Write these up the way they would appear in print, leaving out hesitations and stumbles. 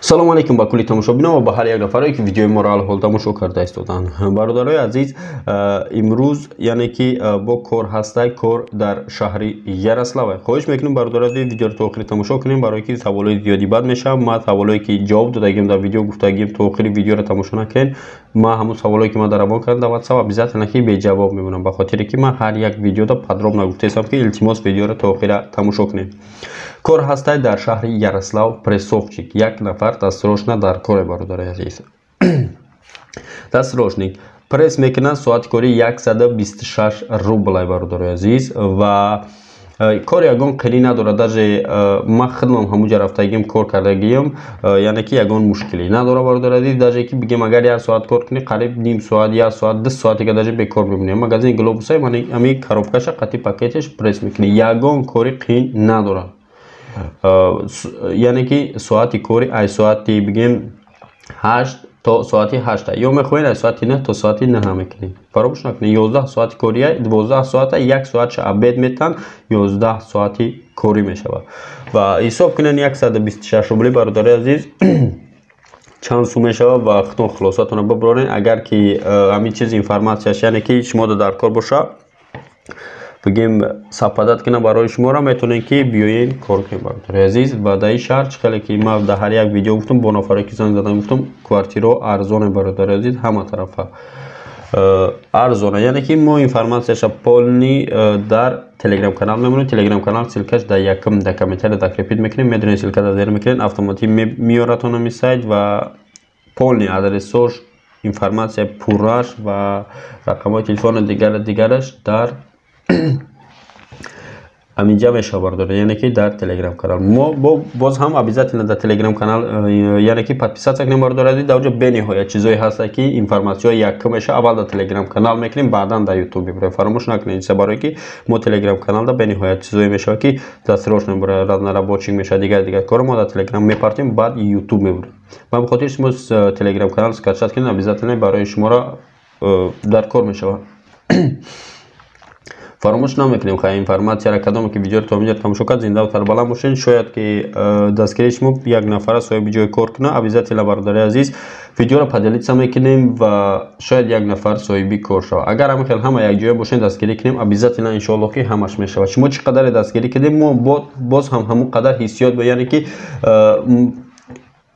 Салому алейкум ба кулли тамошобинон ва ба ҳар як нафаре, ки видеои моро алҳол тамошо карда истоданд. Бародарои азиз, имрӯз, яъне ки, бо кор ҳастай, кор дар шаҳри Ярослава. Хоҳиш мекунем, бародарои азиз, видеоро то охири тамошо кунем, барое ки саволои зиёди бад мешавад. Ман саволое ки ҷавоб додагим дар видео гуфтагим, то охири видеоро тамошо накунед, ман ҳамун саволое ки ман дар равон кардам дар WhatsApp, обязательно ки беҷавоб мемонам, ба хотире ки ман ҳар як видеода подробно гуфтаистам, ки илтимос, видеоро то охира тамошо кунед. Кор ҳастай дар шаҳри Ярослав, прессовщик як нафар дастрочно дар коре. Бародари азиз, досрочник, пресс мекунад, соати кори 126 рублай, бародари азиз, ва кор ягон қилӣ надорад. Даже ман худам ҳамуҷа рафтагиам, кор кардагиам, яъне ки ягон мушкилӣ надорад, бародари азиз. Даже ки бигем, агар як соат кор кунӣ, қариб ним соат, як соат, 2 соатига даже бекор мемонӣ. Магазини Глобусай, ҳами коробкаша қати пакеташ пресс мекунӣ, ягон кори қиин надорад. Яъне ки соати кори ай соати, бигем, 8 то соати 8, ё мехоҳед, аз соати 9 то соати 9 мекунед. Фаромӯш накунед, 11 соати кория, 12 соата, як соатша обед метан, 11 соати корӣ мешавад. Ва ҳисоб кунед, 126 рубли, бародари азиз, чанд сум мешавад ва худтон хулосатонро бибароред. Агар ки ҳамин чиз, информатсияш, яъне ки шумо дар кор боша, бигем, совпадать кунам барои шуморо, метавонед ки биёед, кор кунед, бародари азиз. Ва дар ин шаҳр, чӣ хеле ки ман дар ҳар як видео гуфтам, бо нафаре ки занг задам гуфтам, квартираҳо арзоне, бародари азиз, ҳама тарафа арзона. Яъне ки мо информатсияша полный дар телеграм канал мемонем. Телеграм канал ссылкаш дар якум дар комментария закрепить мекунем. Медонед, ссылка дар зер мекунед, автоматик меёратон ҳами сайт ва полный адресош, информатсия пурраш ва рақамҳои телефони дигараш дар ҳаминҷа мешавад, бародаро, яъне ки дар телеграм канал. Мо боз ҳам обязательно дар телеграм канал, яъне ки, подписаться кунем, бародари азиз. Дар оҷо бениҳоят чизое ҳаста, ки информатсияҳои якум мешавад. Аввал дар телеграм канал мекунем, баъдан дар ютуб мебарем. Фаромӯш накунед чиза, барое ки мо телеграм каналда бениҳоят чизое мешавад, ки дастрочно разнорабочий мешавад, дигар дигар корро мо дар телеграм мепартем, баъд ютуб мебарем. Ба ҳамин хотир шумо телеграм канал скачать кунед, обязательно барои шуморо дар кор мешавад. Фаромӯш намекунем, хай, информатсияра. Кадоме ки видеоро то инҷа тамошо кард, зинда сарбаланд бошед. Шояд ки дастгирии шумо як нафара соҳиби ҷои кор кунад. Обязательно, бародари азиз, видеоро поделиться мекунем ва шояд як нафар соҳиби кор шавад. Агар ҳамин хел ҳама якҷоя бошем, дастгирӣ кунем, обязательно, иншоалло, ки ҳамаш мешавад. Шумо чӣ қадаре дастгирӣ кардем, мо боз ҳам ҳамон қадар ҳиссиёт, яъне ки,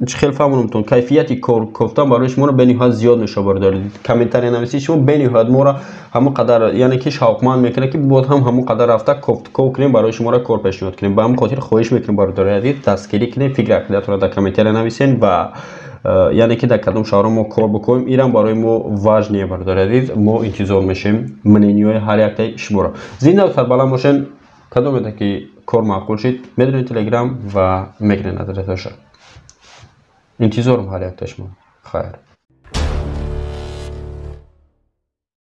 чӣ хел фаҳмонамтон, кайфияти кор кофтан барои шуморо бениҳоят зиёд мешавад. Бародари, комментария нависии шумо бениҳоят моро ҳамон қадар, яъне ки, шавқманд мекунад, ки боз ҳам ҳамон қадар рафта кофтков кунем, барои шуморо кор пешниҳод кунем. Ба ҳамин хотир хоҳиш мекунем, бародари азиз, дастгирӣ кунем, фикри ақидаатонро дар комментария нависен ва яъне ки дар кадом шаҳрҳо мо кор бикунем, инам барои мо важнее. Бародари азиз, мо интизор мешем мненияҳои ҳар яктаи шуморо. Зинда сарбаланд бошен. Кадомеда ки кор маъқул шид, медонед, телеграм ва мегирен адресаша. Интизорам ҳар яктаи шумо. Хайр.